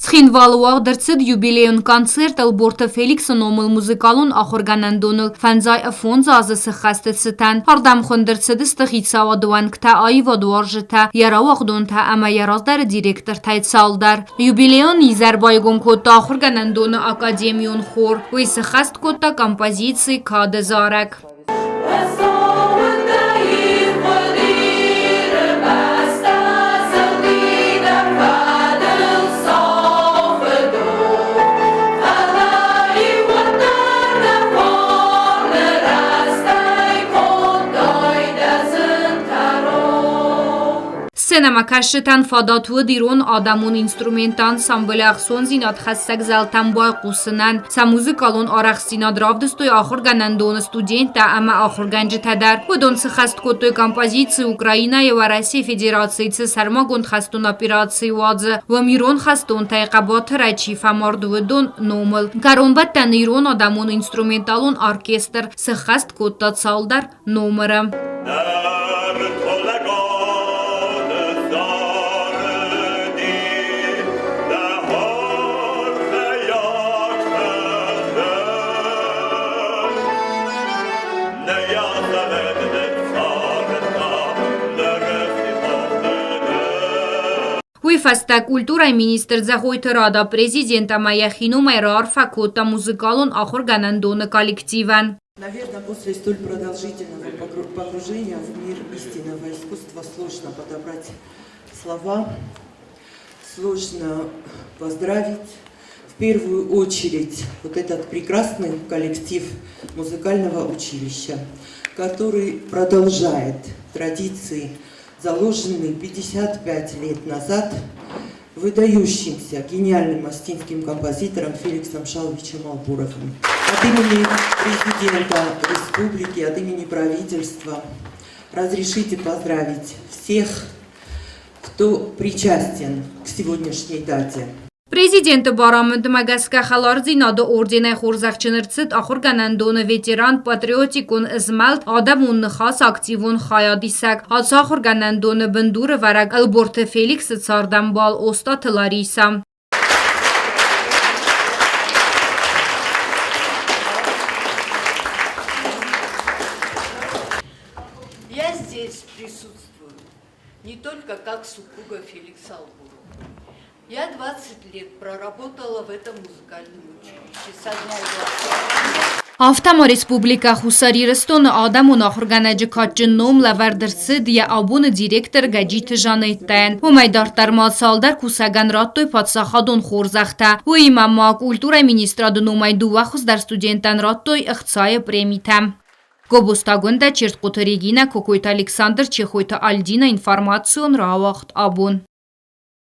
Цхинвалы уагъд ӕрцыд юбилейон концерт Ӕлборты Феликсы номыл музыкалон ахуыргӕнӕндоныл 55 азы сыххӕсты цытӕн. Ардӕм хуынд ӕрцыдысты хицауады уӕнгтӕ, аивадуарзджытӕ, йӕ рауагъдонтӕ ӕмӕ йӕ раздӕры директортӕй цалдӕр. Юбилейон изӕр байгом кодта ахуыргӕнӕндоны академион хор. Уый сыххӕст кодта композици «Кады зарӕг». Сценӕмӕкӕсджытӕн фадат уыд ирон адӕмон инструментты ансамблы ӕхцондзинад хӕссӕг зӕлтӕм байхъусынӕн. Сӕ музыкалон арӕхстдзинад равдыстой ахуыргӕнӕндоны студенттӕ ӕмӕ ахуыргӕнджытӕ дӕр. Уыдон сыхӕст кодтой композици Украинӕйы Уӕрӕсейы Федерацийы цы сӕрмагонд хӕстон операци уадзы, уым ирон хӕстонтӕй хъӕбатырӕй чи фӕмард, уыдон номыл. Кӕронбӕттӕны ирон адӕмон инструменталон оркестр сыххӕст кодта цалдӕр номыры. Уый фӕстӕ культурӕйы министр Дзӕгъойты Рада президент ӕмӕ йӕхи номӕй раарфӕ кодта музыкалон ахуыргӕнӕндоны коллективӕн. Наверное, после столь продолжительного погружения в мир истинного искусства сложно подобрать слова, сложно поздравить в первую очередь вот этот прекрасный коллектив музыкального училища, который продолжает традиции, заложенные 55 лет назад выдающимся гениальным астинским композитором Феликсом Шалвичем Албуровым. От имени президента республики, от имени правительства разрешите поздравить всех, кто причастен к сегодняшней дате. Президенты барамындмӕ гӕсгӕ хӕлардзинады орденӕй хорзӕхджын ӕрцыд ахуыргӕнӕндоны ветеран патриотикон змӕлд Адӕмон ныхас активон хайадисӕг, ацы ахуыргӕнӕндоны бындурӕвӕрӕг Ӕлборты Феликсы цардӕмбал Остъаты Ларисӕ. Я здесь присутствую не только как супруга Феликса Албурова. Я 20 лет проработала в этом музыкальном училище со дня его Афтӕ ма Республикӕ Хуссар Ирыстоны адӕмон ахуыргӕнӕджы кадджын ном лӕвӕрд ӕрцыд йӕ абоны директор Гӕджиты Жанеттӕйӕн. Уымӕй дарддӕр ма цалдӕр кусӕгӕн радтой паддзахадон хорзӕхтӕ. Уыимӕ ма культурӕйы министрады номӕй дыууӕ хуыздӕр студентӕн радтой ӕхцайы премитӕ. Гобозты Агуындӕ, Чертхъоты Регинӕ, Кокойты Александр, Чехойты Альдина информацион рауагъд абон.